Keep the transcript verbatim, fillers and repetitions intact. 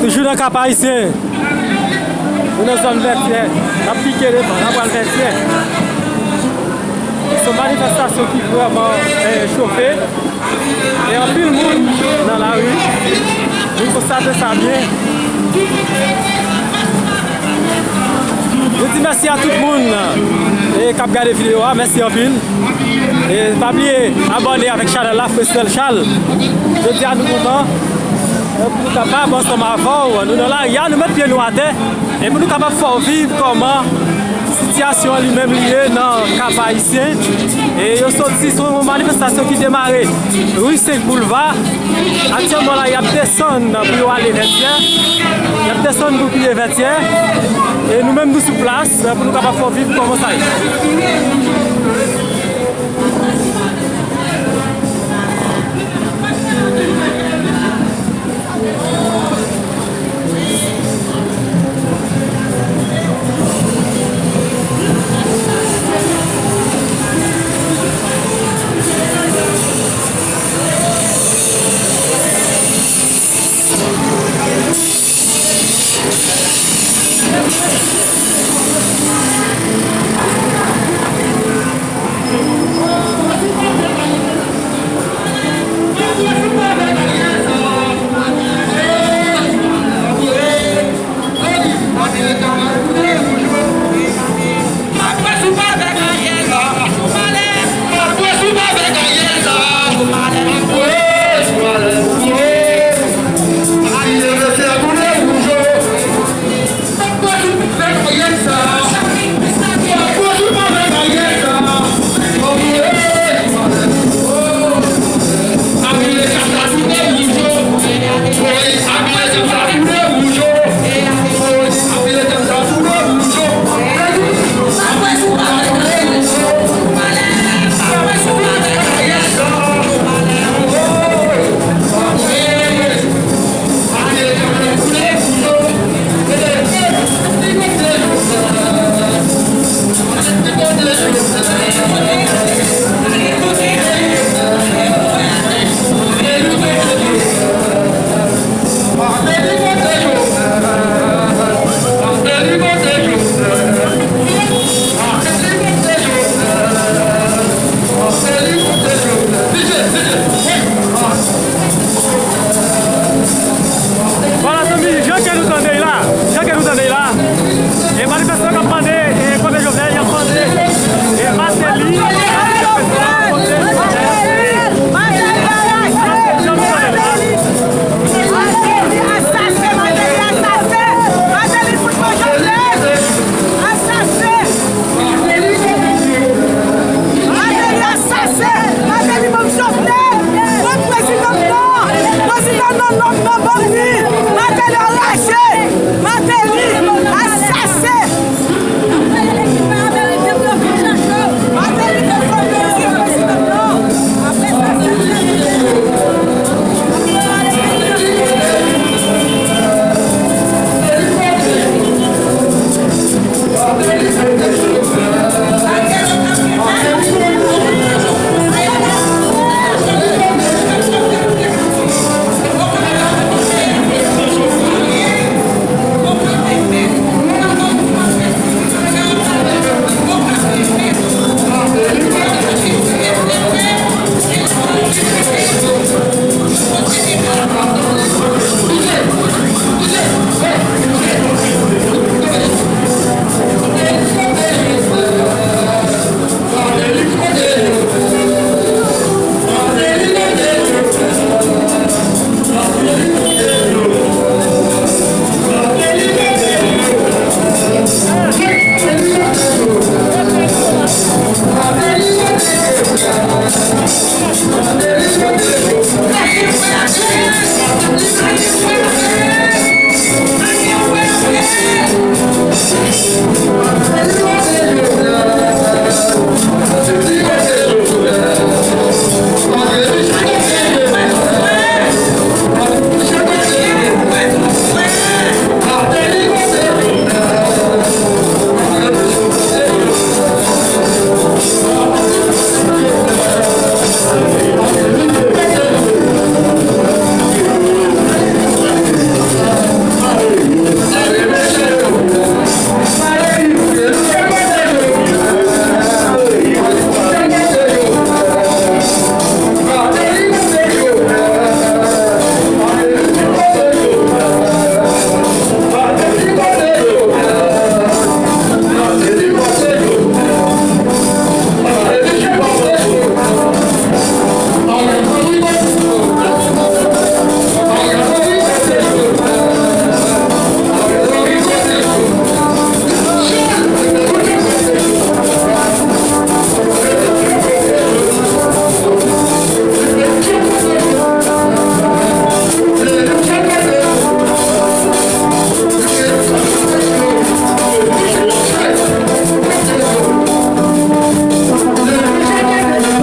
Toujou nan Kap Ayisyen. Nou nan zòn Vètyè. N ap pike devan, n ap pral Vètyè. Se yon manifestasyon ki vrèman eh, chofe. E anpil moun nan lari. Nou konstate sa byen. Nou di mèsi a tout moun e k ap gade videyo a. Mèsi anpil. E pa bliye abòne avèk chanèl la, Fresnel Charles. Jodi a nou kontan. Pou nou kapab ansanm avè w, nou nan lari a, nou met pye nou atè, e pou nou kapab fè w viv kòman sitiyasyon an li menm li ye nan Kap Ayisyen. E yo soti sou yon manifestasyon ki demare ri senk Boulva. Aktyèlman la, y ap desann pou yo ale Vètyè. Y ap desann pou piye Vètyè. E nou menm nou sou plas pou nou kapab fè w viv kòman sa ye.